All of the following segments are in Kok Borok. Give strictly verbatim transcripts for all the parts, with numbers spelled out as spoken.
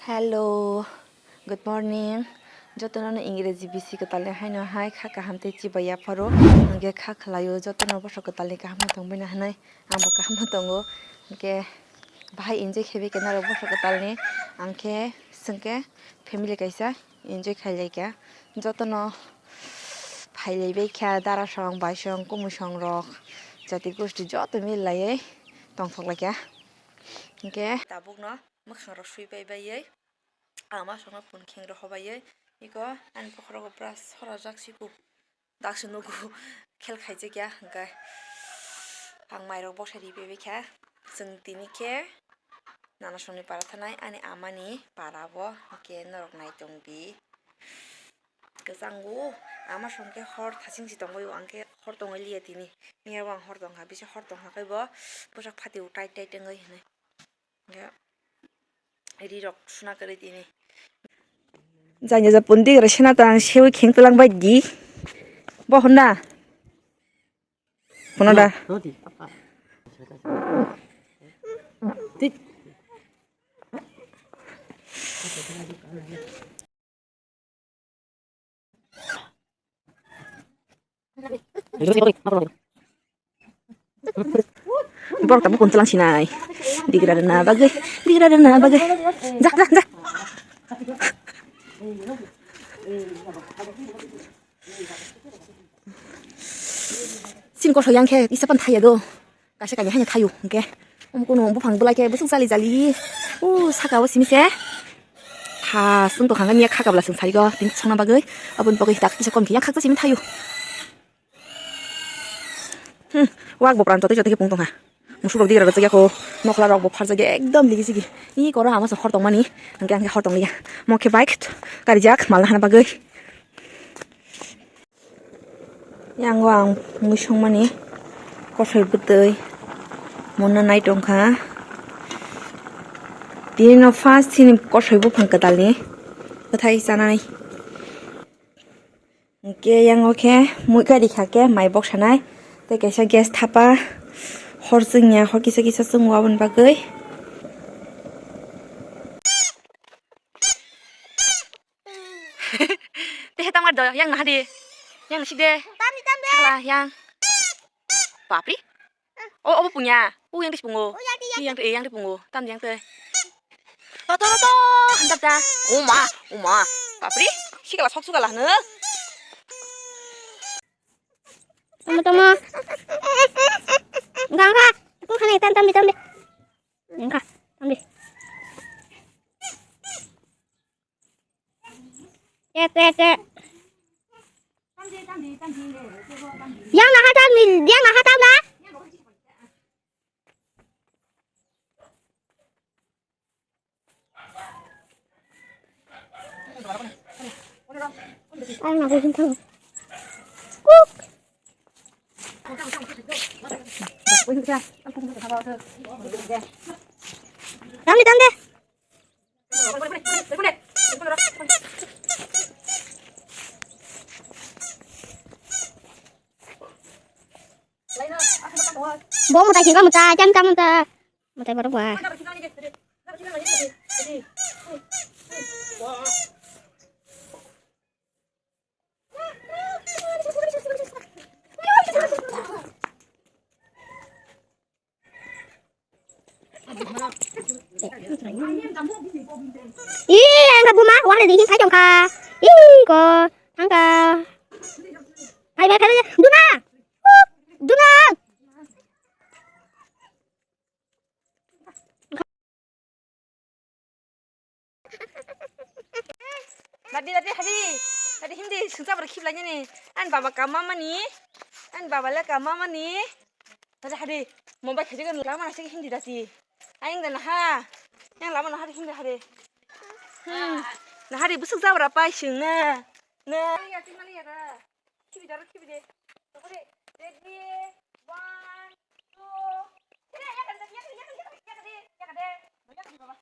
Hello, good morning. Jotono no Ingreji bisi kwtalni haino hai kha kaham tei chibai yapharo. Hwnkhe kha khlaio jotono bosok kwtalni kaham no tongbaina hinwi angbo kaham no tongo. Hwnkhe bahai enjoy khaibai khe norok bosok kwtalni. Angkhe chwngkhe family kaisa enjoy khailaikha. Jotono phailaibaikha darasong, baisong, kumusong rok, jati gosti joto mililaiwi tongthoklaikha. Hwnkhe tabukno mwkhangrok swi pai baiwi. Ama songno pun kheng rw hobaiwi iko ani bokhorogo pura sora jak siku. Daksi nugo khel khaijakya hwnkhe ang mairok boksa ri paibaikha. Chwng tini khe nana songni para thanai ani amani para bo hwnkhe norok naitongdi. Kwchango ama songkhe hor thaching si tongbaio, angkhe hor tongwi liya tini. Miyabo ang hor tongkha, bisi hor tongkha khe bo bwsak phatio tai tai tongwi hinwi. Hwnkhe ri rok suna kwrwi tini. Janya ja pundi gra sena ta sewi kheng tlang bai di. Bo honna. Honna da. Borok tabuk kun tlang sinai. Digra rwna bagwi, digra rwna bagwi. Ja, ja, ja. Sin kosoi yang khe isa pan thaya do. Kaisa kaini haino thaio hwnkhe. Omo kunu buphang bwlai khe bwswk jali jali. O saka o simi se. Tha sung tongkha hwnkhe miya kha kabla chwng sarigo tini songna bagwi. Aboni bagwi tak kisa kom khe yang khaksa simi thaio. Hmm, wak bo pran joto joto khe pung tongkha. Musuk rok digra rwchak yakho. Nokhla rok bo pharjak ya ekdom ligi sigi. Ni koro ama se hor tongmani. Hwnkhe ang khe hor tongliya. Mo khe bike karijak malna hana bagwi. Yango ang mui songmani kosoi bwtwi monna nai tongkha. Tini no first chini kosoi buphang kwtalni bwthai chanai. Hwnkhe yango khe mui kari kha khe mai bok sanai. Tei kaisa gas thapa hor chwngya, hor kisa kisa chwngo aboni bagwi. Tei tangmar do, yang naha di. Yang nasi de. Tamni, tamni. Sala, yang. Bapri. O, obo punya. U yang di pungo. U yang di, yang. Yang di, yang di pungo. Tam yang te. Roto, roto. Hantap da. Uma, uma. Bapri. Sikala sok sukala hano. Tama, tama. Enggak, enggak. Aku kan yang tam, tam, tam, tam. Enggak, tam deh. Cek, cek, cek. Yang naha tam ni, yang naha tam na? Ang nago hin thang. Kuk. Tam deh, tam deh. Bo mwtai khe, bo mwtai, cham cham mwtai. Mwtai borok ba. Ih, ang ka buma, wale di hin thai jong ka. Ih, ko, thang ka. Hai, hai, hai, duna. Duna. Dadi, dadi, hadi. Dadi, hindi, sungsa bar khip lagi ni. An baba kama mani. An baba le kama mani. Dadi, hadi. Mobile khaji kan lama nasi hindi dadi. Ayang dana ha. Yang lama na hadi hindi hadi. Hmm. Na hadi busuk jabra pai sung na. Na. Khibi daro, khibi de. Tokore, ready, one, two, three, yakade, yakade, yakade, yakade, yakade, yakade, yakade, baba.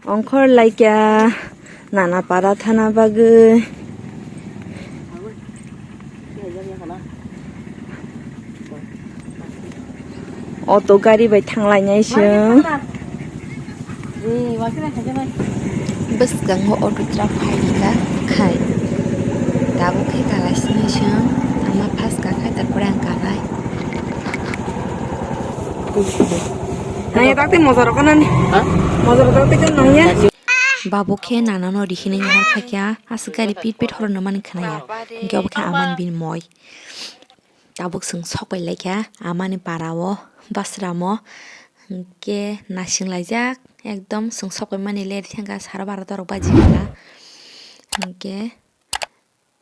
Ongkhor laikya nana para thana bagwi. Auto gari bai thanglainai chwng. Bwskango auto truck phaikha khai. Tabuk khe kalaisini chwng, ama first kakhai, tarpore ang kanai. Nangya takte mojarok kanani. Ha? Mojarok takte kan nangya. Babu khe nanano rihini nahar khaikha, aswk gari pit pit horno mani khnaya. Hinkhe obo khe amani bini moi. Tabuk chwng sokpai laikha amani para o, basramo. Hinkhe naising laijak, ekdom chwng sokpai mani le thangkha saro baro torok baji kha. Hinkhe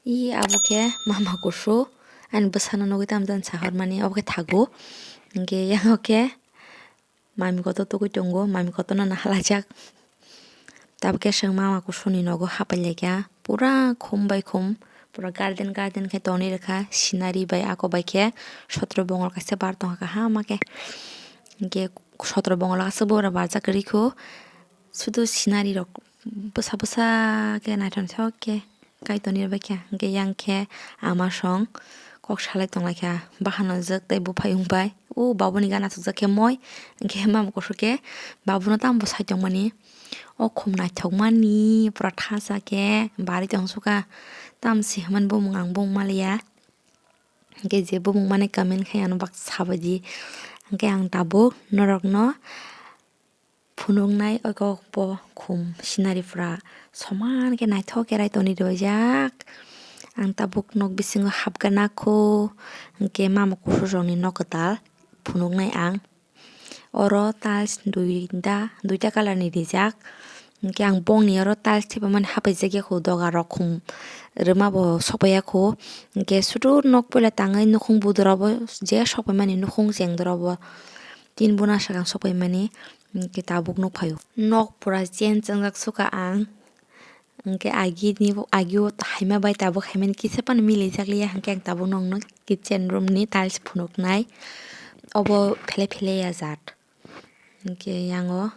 i abo khe mama kusu, ani bwsano nugui tamo jani sahormani, obo khe thago. Hinkhe yang o khe mami kotor tugui tongo, mami kotorno nahalaijak. Tabuk khe chwng mama kusuni nogo hapai laikha, pura khum bai khum, pura garden garden khe tonwi rwkha, scenery bai ako bai khe sotro bongol kaisa bar tongkha kaham ma khe. Hinkhe sotro bongol aswk bura barjak kwrwi kho, sudu scenery rok bwsa bwsa khe naithok khe. Kaitor ni bai khe, hinkhe yang khe ama song kok salai tong lai kha, bahano jwk tei buphai wng bai, o babuni gana aswk jak khe moi, hinkhe mama kusu khe babuno tamo bwsai tong mani, o khum naithok mani pura thansa khe bari tong suka, tamo se hwnmani bumung ang bung maliya, hinkhe je bumung mani comment khai ano bak sabaidi, hinkhe ang tabuk norok no phunuknai, ogo bo khum scenery pura soman khe naithok khe rai tonwi rwjak. Ang tabuk nok bisingo hapgana kho, hinkhe mama kusu rokni nok kwtal phunuknai ang. Oro tiles duita, duita colour ni rijak. Hinkhe ang bongni oro tiles thepamani hapaijakya kho, doga rok khum rwma bo sokpaiya kho. Hinkhe sudu nok puila tangwi nukhung budura bo je sokpaimani, nukhung chengdora bo tin buna swkang sokpaimani. Hinkhe tabuk nuk phaio. Nok pura chen chengjak suka ang. Hinkhe agini, agio haima bai tabuk haimani kisa phano milijak liya, hinkhe ang tabuk nokno kitchen room ni tiles phunuknai. Obo phele phele ya jat. Hinkhe yango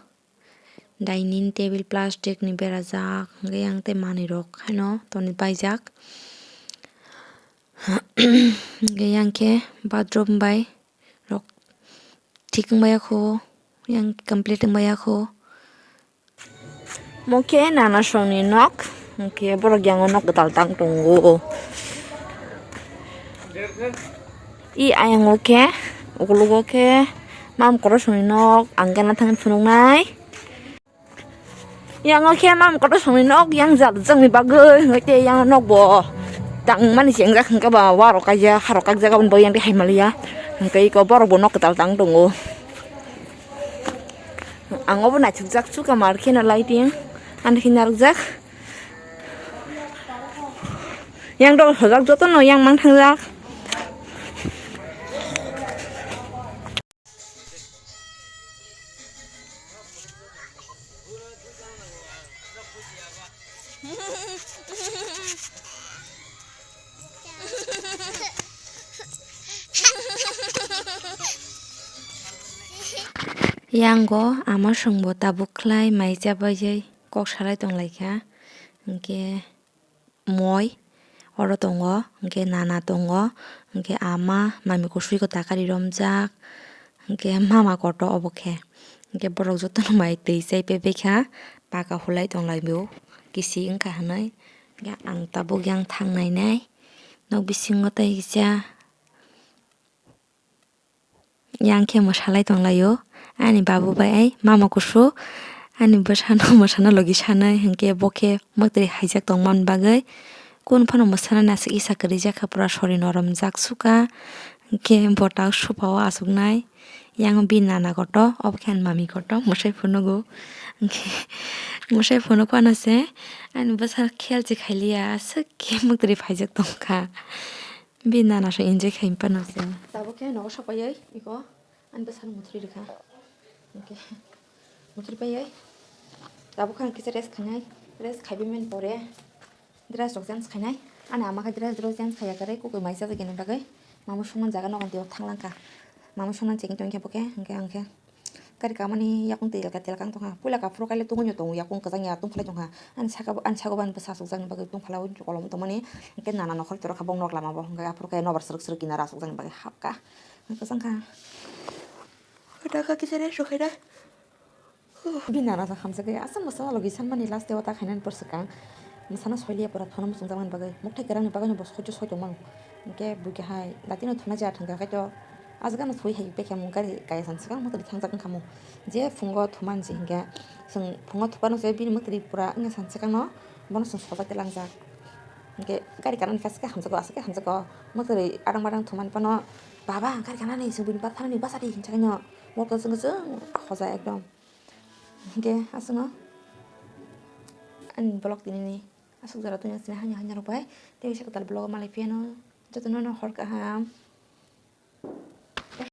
dining table plastic ni berajak, hinkhe yang tei manwi rok haino tonwi baijak. Hinkhe yang khe bathroom bai rok thik wng baiya kho, yang complete wng baiya kho. Mo khe nana songni nok, hinkhe borok yango nok kwtal tang tongo. I ayang o khe, ukologo khe mam kotor songni nok, ang gana thangwi phunuknai. Yang o khe mam kotor songni nok, yang jat jakni bagwi, hwnkhe yang nok bo tangmani chengjak, hwnkhe ba warok kaijak, harok kakjak, aboni bagwi yang tei hai manliya. Hwnkhe iko borok bo nok kwtal tang tongo. Ang obo naithokjak suka mar kheno lighting, ani khe narwkjak. Yang dol sojak jotono yang mang thangjak. Yango ama songbo tabuk khlai mai cha bai jai kok salai tong lai kha, hinkhe moi oro tongo, hinkhe nana tongo, hinkhe ama mami kusui ko takari romjak, hinkhe mama koto obo khe, hinkhe borok jotono mai twi chai pebekha, paka hulai tong lai bo, kisi wngkha hinui, hinkhe ang tabuk yang thang nai nai, nok bisingo tei kisa. Yang khe mwsalai tong lai o. Ani babu bai ai mama kusu ani bwsano mwsana logi sanai, hinkhe bo khe mwtwi haijak tongmani bagwi. Kunu phano mwsana nasik isa kwrwi jak kha, pura sori noromjak suka. Hinkhe bo tak sofa o achuknai. Yang bini nana koto, obo khe ani mami koto, mwsai phunugo. Hinkhe mwsai phunuk phano se ani bwsa khel se khailiya, aswk khe mwtwi phaijak tong kha. Bini nana se enjoy khai phano se. Tabuk khe nogo sokpaiwi iko ani bwsano muthri rwkha. Hinkhe muthri paiwi tabuk khe ang kisa rest khainai. Rest khaiwi mani pore dress rok change khainai. Ani ama khe dress rok change khaiya kwrwi, kukui mai chajakya ni bagwi. Mamung songmani jaga nogo tei o thang langkha. Mamung songmani chengwi tongkha bo khe, hinkhe ang khe. Gari kamani yakung telka telka wng tongkha. Puila kaphuru kaile tungui no tongo, yakung kwchang ya tungphalai tongkha. Ani saka bo, ani saka bo ani bwsa achukjakni bagwi tungphalai kolom tongmani. Hinkhe nana nokhor toro kha bong nok lama bo. Hinkhe aphuru khe nobar srwk srwk kinaro achukjakni bagwi hapkha. Kwchang kha. Kwtal kha kisa rest rw khainai. Bini nana jang hamjakgwi aswk mwsana logi sanmani last day o ta khainani pore swkang. Mwsana soiliya pora thono muchungjakmani bagwi, mukthai kwrangni bagwino bo soicho soi tongmano. Hinkhe buikhe hai datino thumna jaya thangkha khaito, aswkano soi hai bekha mung gari kaya san swkang mwtwrwi thangjak wngkha mung. Je phungo thumani je hinkhe chwng phungo thupano je bini mwtwrwi pura wngya san swkangno bono chwng sojakhe langjak. Hinkhe gari kanani khe aswk khe hamjakgo, aswk khe hamjakgo. Mwtwrwi adang badang thumani phano, "Baba, gari kanani, chwng buini bar thanani bachadi," hinwi sakno moto chwng chwng hoja ekdom. Hinkhe aswkno ani vlog tinini aswk jora tongya sini hanya hanya rok bai. Tei bisa kwtal vlog malai phiyano jotono no hor kaham.